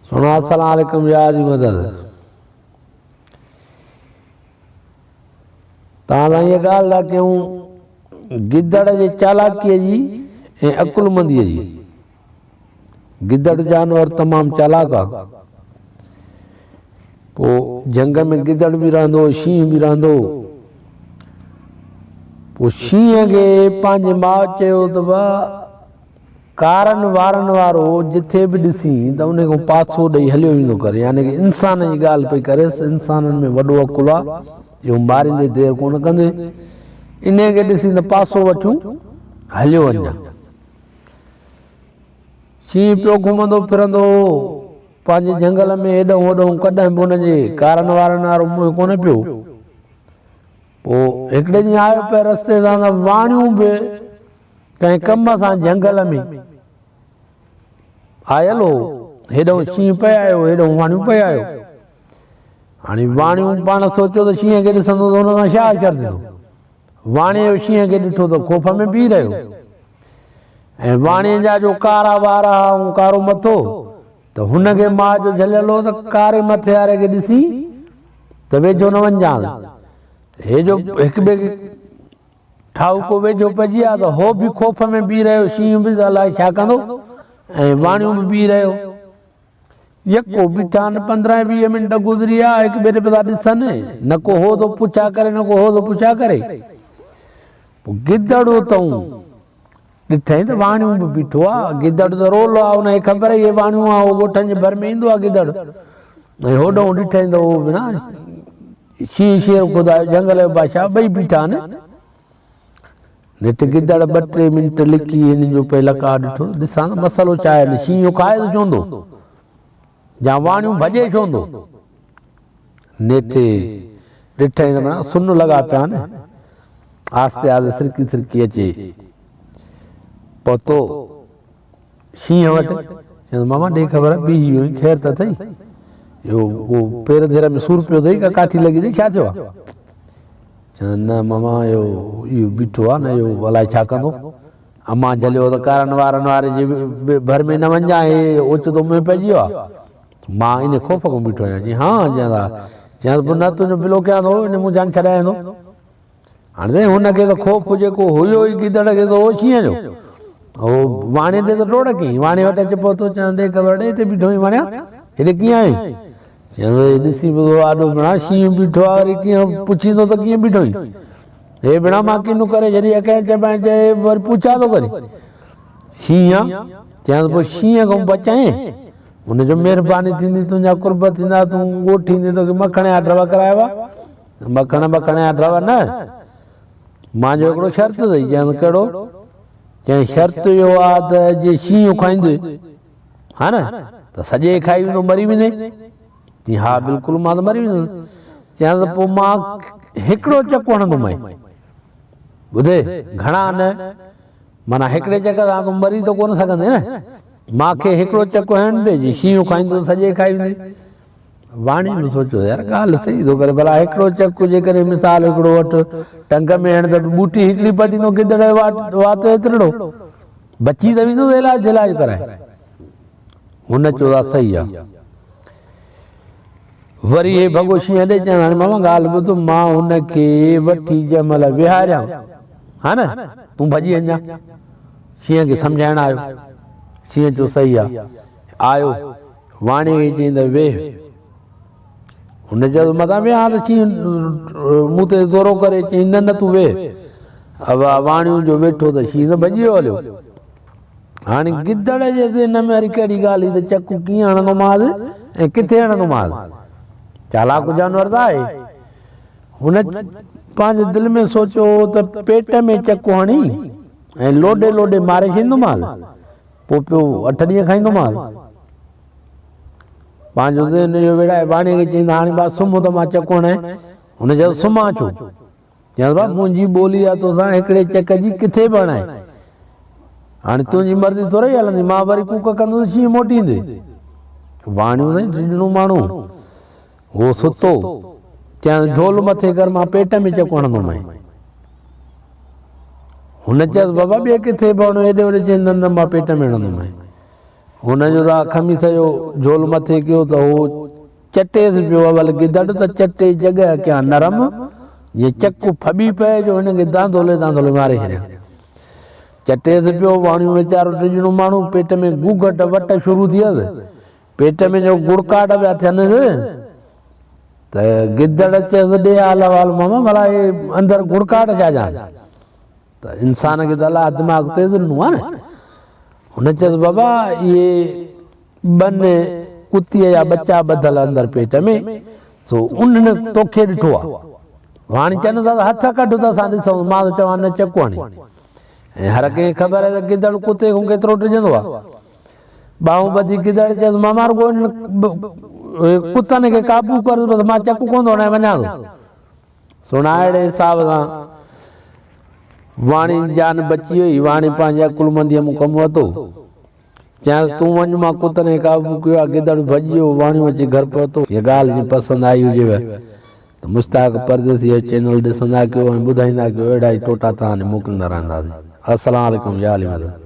سڻا السلام عليڪم يا علي مدد تان سان هيء ڳالهه ٿا ڪيون گدڙ جي چالاڪيء جي ۽ عقلمنديء جي. گدڙ جانور تمام چالاڪ آ. پوء جهنگ ۾ گدڙ به رهندو هو، شينهن به رهندو هو. پوء شينهن کي پنهنجي ماء چيو ته با ڪارن وارن وارو جٿي به ڏسين ته انهي کان پاسو ڏئي هليو ويندو ڪر يعني ڪه انسان جي ڳالهه پئي ڪريس انسانن ۾ وڏو عقل آ اهو ماريندي دير ڪونه ڪندي انهي کي ڏسين ته پاسو وٺيون هليو وڃجان. شينهن پيو گهمندو ڦرندو هو پنهنجي جهنگل ۾ هيڏهون هوڏهون ڪڏهن به ان جي ڪارن وارن وارو منهن ڪونه پيو. پوء هڪڙي ڏينهن آيو پئي رستي سان ته واڻيون به ڪنهن ڪم سان جهنگل ۾ آيل هو. هيڏانهن شينهن پئي آيو، هيڏانهن واڻيون پئي آيو. هاڻي واڻيون پاڻ سوچيو ته شينهن کي ڏسندو ته هن سان ڇا اثر ٿيندو. واڻيي جو شينهن کي ڏٺو ته خوف ۾ بيهي رهيو ۽ واڻيي جا جو ڪارا وار ها ۽ ڪارو مٿو ته هن کي ماء جو جهليل هو ته ڪاري مٿي واري کي ڏسي ته ويجهو نه وڃجانس. هي جو هڪ ٻئي کي ٺاهوڪو ويجهو پئجي ويا ته هو به خوف ۾ بيهي رهيو، شينهن به ته الائي ڇا ڪندو ۽ واڻيو به بيهي رهيو. يڪو بيٺا آهن، 15 20 منٽ گذري ويا، هڪ ٻئي ڏي پيا ٿا ڏسن، نه ڪو هو ٿو پڇا ڪري نه ڪو هو ٿو پڇا ڪري. پوء گدڙ اتئون ڏٺائين ته واڻيو به بيٺو آ، گدڙ ته رولو آ، ان کي خبر هي واڻيو آ، هو ڳوٺن جي ڀر ۾ ايندو آ گدڙ. ۽ هوڏانهن ڏٺائين ته هو بنا شينهن شير خدا جو جهنگل جو بادشاهه ٻئي بيٺا آهن. نيٺ گدڙ ٻه ٽي منٽ لڪي هنن جو پئي لقاء ڏٺو، ڏسان ته مسئلو ڇا آهي، شينهن کائي ته چوندو يا واڻيون ڀڄي چوندو. نيٺ ڏٺائين ته معنيٰ سن لڳا پيا آهن. آهستي آهستي سرڪي سرڪي اچي پهتو. شينهن وٽ، چيس ماما ڏي خبر، بيهي ويو آهين، خير ته اٿئي؟ اهو ڪو پير ڌير ۾ سور پيو اٿئي، ڪا ڪاٺي لڳي اٿئي، ڇا ٿيو آهي؟ چيس نه ماما اهو اهو بيٺو آهي نه اهو الائي ڇا ڪندو. امان جهليو ته ڪارن وارن واري جي ڀر ۾ نه وڃجانء، هي اوچتو منهن پئجي ويو آهي. مان ان خوف کان بيٺو آهيان. چيائين ها چيائين ها. چيائين پوء نه تنهنجو بلو ڪيان ٿو، ان مون جان ڇڏايان ٿو. هاڻي سائين هن کي ته خوف جيڪو هيو ئي گدڙ کي ته هو شينهن جو. هو واڻي تي ته ٽوڙ ڪيائين. واڻي وٽ اچي پهتو، چيائين ڏي خبر ڏي هتي بيٺو آهين واڻيا، هتي ڪيئن آيو آهين؟ چيائين هي ڏسين پيو ٿو آڏو بڻا شينهن بيٺو آهي، وري ڪيئن پڇيندو ته ڪيئن بيٺو آهين؟ هي بڻا مان ڪنو ڪري ڇڏي آهي، ڪنهن چٻائين چئي وري پڇا ٿو ڪرين. شينهن آ؟ چيائين ته پوء شينهن کان بچائين، ان جو مهرباني ٿيندي، تنهنجا قرب ٿيندا، تون ڳوٺ ايندين توکي مکڻ جا ڍؤ ڪرايبا. مکڻ ٻکڻ جا ڍؤ نه، مانجو هڪڙو شرط اٿئي. چيائين ته ڪهڙو؟ چيائين شرط اهو آ ته جي شينهن کائيندي ها نه ته سڄي کائي ويندو مري ويندين. چيائين ها بلڪل مان ته مري ويندس. چيائين ته پوء مان هڪڙو چڪ هڻندومانء. ٻڌ گهڻا نه معنيٰ هڪڙي چڪ سان تون مري ته ڪونه سگهندين نه. مان کي هڪڙو چڪ هڻڻ ڏي، جي شينهن کائيندو ته سڄي کائي ويندي. واڻي به سوچيو يار ڳالهه صحيح ٿو ڪري ڀلا هڪڙو چڪ جيڪڏهن مثال هڪڙو وٺ ٽنگ ۾ هڻ ته ٻوٽي هڪڙي پٽيندو گدڙ جو وات وات ايترڙو بچي ته ويندو علاج علاج ڪرائي هن چيو ته صحيح آ وري هي ڀڳو شينهن ڏي چيائين هاڻي ماما ڳالهه ٻڌ مان هن کي وٺي جنهن مهل ويهاريان ها نه تون ڀڄي وڃجان شينهن کي سمجهائڻ آيو شينهن چيو صحيح آ آيو واڻيي کي چيائين ته ويهه. هن چيو ته متان ويهان ته شينهن مون تي زورو ڪري. چيائين نه نه تون ويهه. ابا واڻيو جو ويٺو ته شينهن ته ڀڄي ويو هليو. هاڻي گدڙ جي ذهن ۾ وري ڪهڙي ڳالهه هئي ته چڪو ڪيئن هڻندومانس ۽ ڪٿي هڻندومانس. چالاڪ جانور ته آهي. هن پنهنجي دل ۾ سوچيو ته پيٽ ۾ چڪو هڻي ۽ لوڏي لوڏي ماري ڇڏيندومانس. پوء پيو اٺ ڏينهن کائيندومانس. پنهنجو ذهن اهو ويڙهائي واڻيي کي چيائين ته هاڻي با سمهه ته مان چڪ هڻائين. هن چيو ته سمهان ڇو؟ چيائينس با منهنجي ٻولي آ توسان هڪڙي چڪ جي ڪٿي به هڻائين. هاڻي تنهنجي مرضي ٿورئي هلندي، مان وري ڪوڪ ڪندس شينهن موٽي ايندي. واڻيو سائين ڊڄڻو ماڻهو هو ستو. چيائينس جهول مٿي ڪر مان پيٽ ۾ چڪ هڻندومانء. هن چيس بابا ٻئي ڪٿي به هڻ هيڏي هوڏي چيائين نه نه مان پيٽ ۾ هڻندومانء. هن جو ته خميس جو جهول مٿي ڪيو ته هو چٽيس پيو اول گدڙ ته چٽي جڳهه ڪيان نرم، جيئن چڪ ڦٻي پئي جو هن کي دانڌولي دانڌولي ماري ڇڏيان. چٽيس پيو، واڻيو ويچارو ڊڄڻو ماڻهو، پيٽ ۾ گوگهٽ وٽ شروع ٿيس، پيٽ ۾ جو گڙڪاٽ پيا ٿينس ته گدڙ چيس ڏي حال احوال ماما ڀلا هي اندر گڙڪاٽ ڇا جا آهن؟ ته انسان کي ته الله دماغ تيز ڏنو آهي نه. هن چيس بابا اهي ٻن ڪتيء جا ٻچا ٻڌل اندر پيٽ ۾، سو انهن توکي ڏٺو آهي. واڻي چون ٿا ته هٿ ڪڍ ته اسان ڏسون، مان ٿو چوان نه چڪو هڻي. ۽ هر ڪنهن کي خبر آهي ته گدڙ ڪتي کان ڪيترو ڊڄندو آهي. ٻانهون ٻڌي گدڙ چيس ماما رڳو انهن ڪتن کي قابو ڪر بس مان چڪ ڪونه ٿو هڻائي وڃان ٿو. سڻا اهڙي حساب سان واڻي جي جان بچي وئي. واڻي پنهنجي عقلمنديء مون ڪم ورتو. چيائينس تون وڃ مان ڪتن کي قابو ڪيو آهي. گدڙ ڀڄي ويو. واڻيو اچي گهر پهتو. هيء ڳالهه جي پسند آئي هجيو ته مشتاق پرديسي جو چينل ڏسندا ڪيو ۽ ٻڌائيندا ڪيو اهڙا ئي ٽوٽا توهان ڏي موڪليندا رهنداسين. السلام عليڪم يا علي مدد.